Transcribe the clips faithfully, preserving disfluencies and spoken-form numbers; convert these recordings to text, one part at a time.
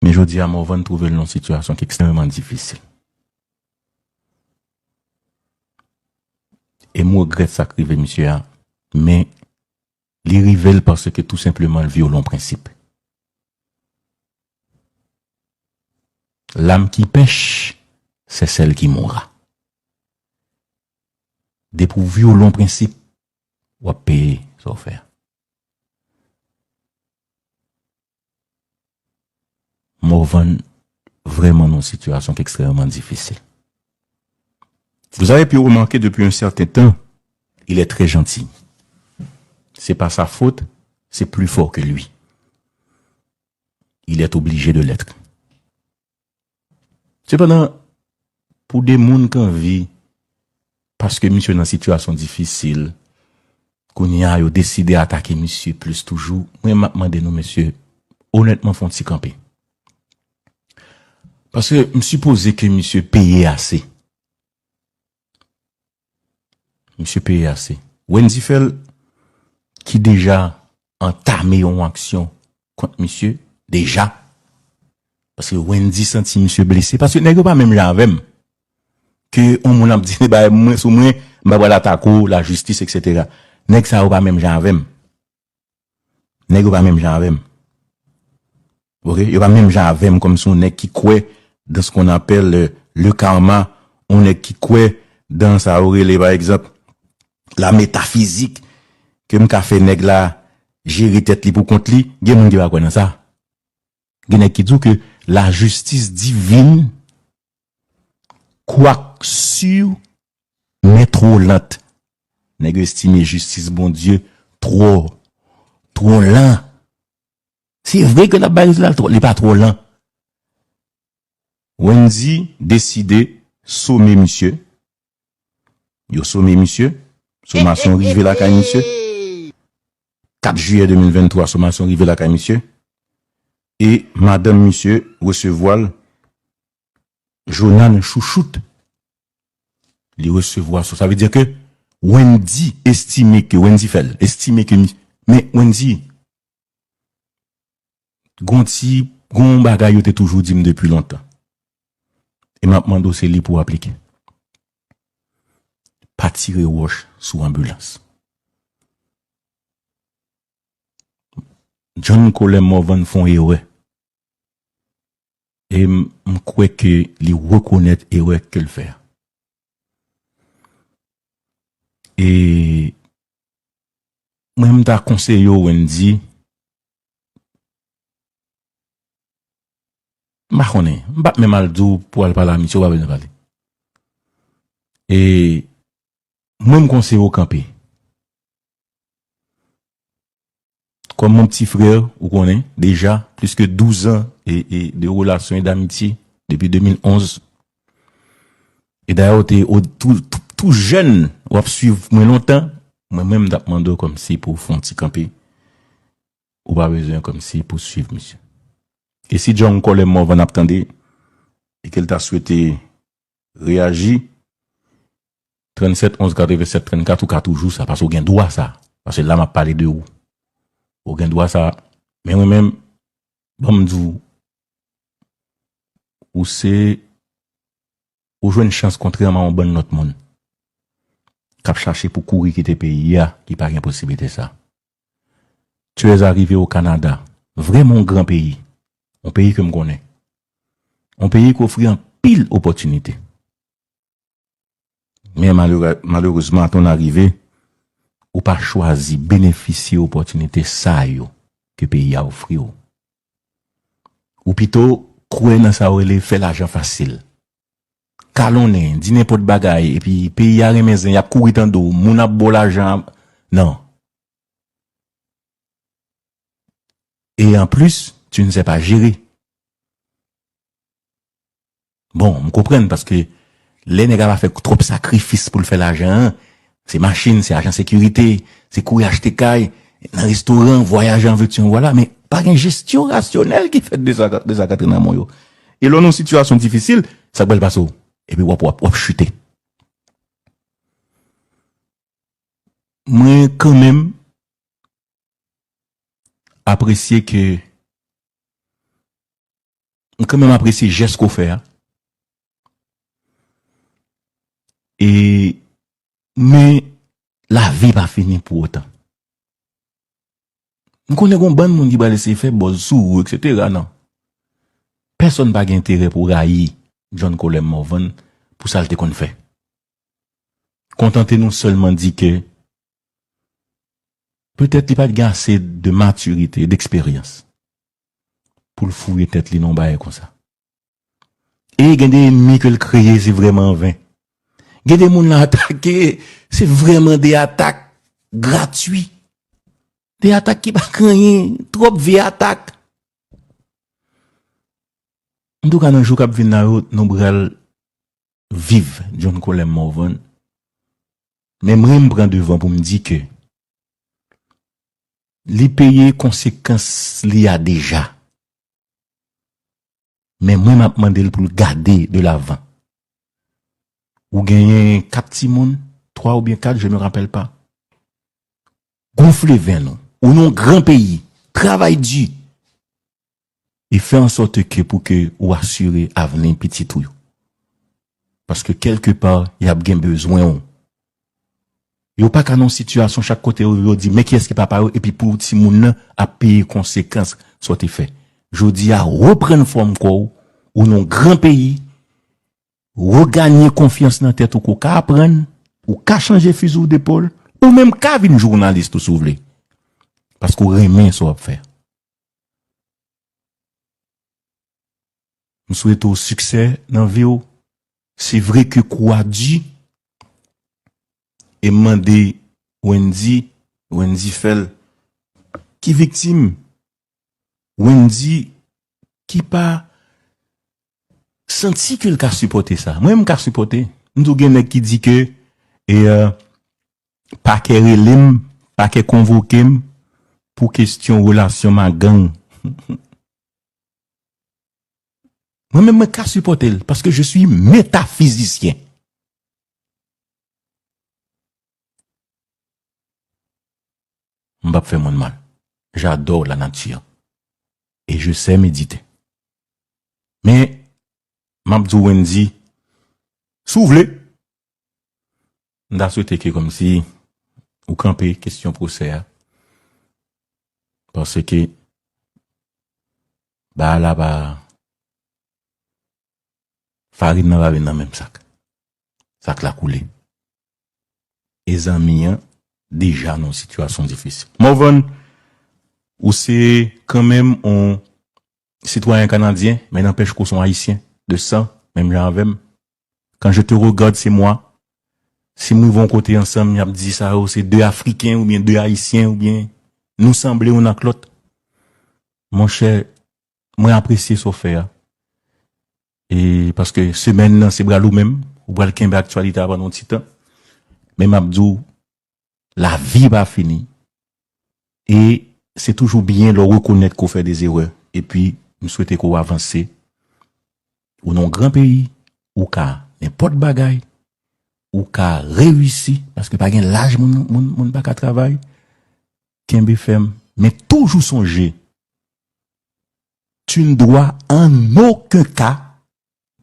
Men jodi a, Morvan twouve l nan yon sitiyasyon ki ekstrèmeman difisil. E m regrèt sa k rive misye a, men li rive l paske tou senpleman l vyole yon prensip. L'âme qui pèche, c'est celle qui mourra. Depi w vyole yon prensip, w ap peye sa w fè a. Morvan vrèman nan yon sitiyasyon ki ekstrèmeman difisil. Vous avez pu remarquer depuis un certain temps, il est très gentil. C'est pas sa faute, c'est plus fort que lui. Il est obligé de l'être. Sepandan, pou de moun k anvi, paske misye nan sitiyasyon difisil, kounye a yo deside atake misye plis toujou, mwen m ap mande nou, mesye, onètman, fè yon ti kanpe. Paske m sipoze ke misye peye ase. Misye peye ase. Wendy Phèl, ki deja antame yon aksyon kont misye, deja. Paske Wendy santi misye blese. Paske nèg yo pa menm jan avè m. Ke yon moun ap di bagay mwen sou mwen, m pa pral atake w, lajistis, etsetera. Nèg sa yo pa menm jan avè m. Nèg yo pa menm jan avè m. Ok? Yo pa menm jan avè m kòmsi yon nèg ki kwè dans ce qu'on appelle le, le karma, yon nèg ki kwè dans sa yo rele, pa egzanp, la métaphysique, ke m ka fè nèg la jere tèt li pou kont li. Gen moun ki pa kwè nan sa. Gen nèg ki di w ke la justice divine, quoique sûre, mais trop lente. Nèg yo estime jistis Bondye twò, twò lan. Se vre ke l ap bay rezilta, li pa twò lan. Wendy deside some misye. Yo some misye. Somasyon rive lakay misye. Kat jiyè de mil venntwa, somasyon rive lakay misye. E madanm misye resevwa l, Jonan Chouchout. Li resevwa so. Sa vle di ke Wendy estime ke, Wendy Phèl estime ke, men Wendy, gon ti, gon bagay yo te toujou di m depi lontan. E m ap mande w se li pou w aplike. Pa tire wòch sou anbilans. John Colem Morvan fè yon erè. E m, m kwè ke li rekonèt erè ke l fè a. E mwen, m ta konseye w, Wendy, m pa konnen, m p ap menm al di w pou w al pale a misye, w pa bezwen pale. E mwen, m konseye w kanpe. Comme mon petit frère, ou konnen, deja, plus que douze ans e, e de relasyon e d'amitye depi de mil onz. E dayè, ou te, ou tou, tou, tou jèn, w ap swiv mwen lontan. Mwen menm, m t ap mande w kòmsi pou w fè yon ti kanpe. Ou pa bezwen kòmsi pou swiv misye. E si John Colem Morvan ap tande, e ke l ta swete reyaji, trannsenk onz katrevennsèt trannkat, ou ka toujou sa, paske w gen dwa sa. Paske la, m ap pale de ou. Ou gen dwa sa. Men mwen menm, ban m di w, ou se, ou jwenn chans kontrèman a yon bann lòt moun k ap chache pou kouri kite peyi a, ki pa gen posiblite sa. Tu es arrivé au Canada, vrèman yon gran peyi, yon peyi ke m konnen, yon peyi ki ofri anpil opòtinite. Men malere-, malerezman, à ton arrivée, ou pa chwazi benefisye opòtinite sa yo ke peyi a ofri w. Ou pito kwè nan sa yo rele fè lajan fasil. Kalonnen, di nenpòt bagay, epi peyi a renmen zen, y ap kouri tande w, moun ap ba w lajan, non. Et en plus, tu ne sais pas gérer. Bon, m konprann, paske lè nèg la pa fè twòp sakrifis pou l fè lajan an, se machin, se ajan sekirite, se kouri achte kay, nan restoran, vwayaje an vèti an vwala, men pa gen jesyon rasyonèl ki fèt de sa, de sa k antre nan men w yo. E lè w nan yon sitiyasyon difisil, sa k pral pase w? Epi w ap, w ap, w ap chite. Mwen kanmenm apresye ke m kanmenm apresye jès ke w fè a. E, men, lavi pa fini pou otan. M konnen gon bann moun ki pral eseye fè buzz sou ou, et cetera. Non. Pèsonn pa gen enterè pou rayi John Colem Morvan pou sa l te konn fè. Kontante nou sèlman di ke petèt li pa t gen ase de matirite, d'eksperyans pou l fouye tèt li nan yon bagay konsa. E gen de enmi ke l kreye, se vrèman anven. Gen de moun l atake, se vrèman de atak gratwi. De atak ki pa gen anyen, twòp vye atak. Antouka, nan jou k ap vin la yo, nou pral viv John Colem Morvan. Men mwen, m pran devan pou m di ke li peye konsekans li a deja. Men mwen, m ap mande l pou l gade de lavan. Ou genyen kat timoun, twa oubyen kat, je me rappelle pas. Gonfle venn ou. Ou nan yon gran peyi. Travay di. E fè an sòt ke pou ke ou asire avni pitit ou yo. Paske kèlke pa, y ap gen bezwen w. Yo pa ka nan yon sitiyasyon chak kote yo, yo di, men kiyès ki papa yo, epi pou timoun nan ap peye konsekans sa w te fè. Jodi a, reprann fòm kò w, ou nan yon gran peyi, reganye konfyans nan tèt ou ke w ka aprann, ou ka chanje fizi w depòl, ou menm ka vin jounalis tou si w vle. Paske w renmen sa w ap fè. M swete w siksè nan vi w. Se vre ke kou a di, e m mande Wendy, Wendy Fèl, ki viktim, Wendy ki pa santi ke l ka sipòte sa. Mwen, m ka sipòte. M tou gen nèg ki di ke, e, euh, pakè rele m, pakè konvoke m pou kesyon relasyon m ak gang. Mwen menm, mwen ka sipòte l, paske je suis métaphysicien. M p ap fè moun mal. J'adore la nature. Et je sais méditer. Men, m ap di w, Wendy, si w vle, m ta swete ke kòmsi ou kanpe kesyon pwosè a. Paske bagay la pa, farin nan pa vin nan menm sak. Sak la koule. E zanmi an deja nan yon sitiyasyon difisil. Morvan, ou se kanmenm yon sitwayen kanadyen, men n'empêche ke w se yon ayisyen de san, menm jan avè m. Quand je te regarde, c'est moi. Si m rive yon kote ansanm, y ap di sa yo, se de Afriken oubyen de Ayisyen oubyen nou sanble youn ak lòt. Monchè, mwen apresye sa w fè a. E paske semèn nan, se pral ou menm, ou pral kenbe aktyalite a pandan yon ti tan. Men m ap di w, lavi pa fini. E se toujou byen lè w rekonèt ke w fè de zerè. Epi, m swete ke w avanse. Ou nan yon gran peyi, ou ka nenpòt bagay, ou ka reyisi, paske pa gen laj moun, moun, moun pa ka travay. Kenbe fèm, men toujou sonje, tu ne dois en aucun cas,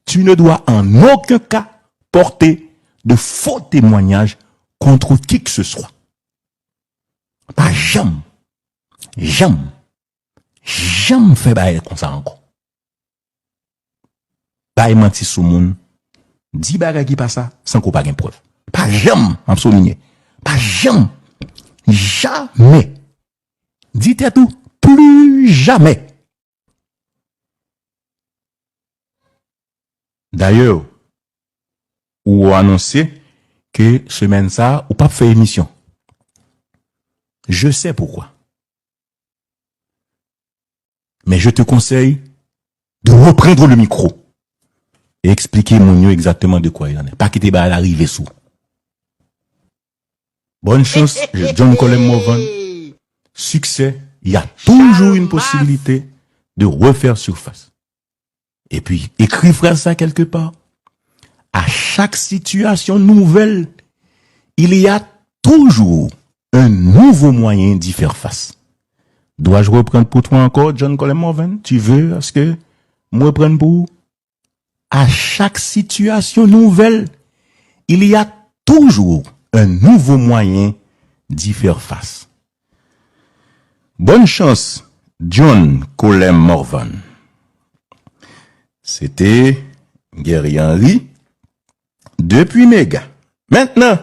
tu ne dois en aucun cas porter de faux témoignages contre qui que ce soit. Pa janm, janm, janm fè bagay konsa ankò. Bay manti sou moun, di bagay ki pa sa, san ke w pa gen prèv. Pa janm, m ap soulinye, pa janm, jamè, di tèt ou, pli jamè. Dayè, ou anonse ke semèn sa a, ou p ap fè emisyon. Je sais pourquoi. Mais je te conseille de reprendre le micro et expliquer moun yo exactement de quoi il en est. Pa kite bagay la rive sou. Bonne chance, John Colem Morvan. Succès, il y a toujours une possibilité de refaire surface. Epi, ekri fraz sa kèlke pa. À chaque situation nouvelle, il y a toujours un nouveau moyen d'y faire face. Dois-je reprendre pour toi encore, John Colem Morvan? Tu veux à ce que M reprann pou ou. À chaque situation nouvelle, il y a toujours un nouveau moyen d'y faire face. Bonne chance, John Colem Morvan. Se te Guerrier Henry depi Mega. Mentnan,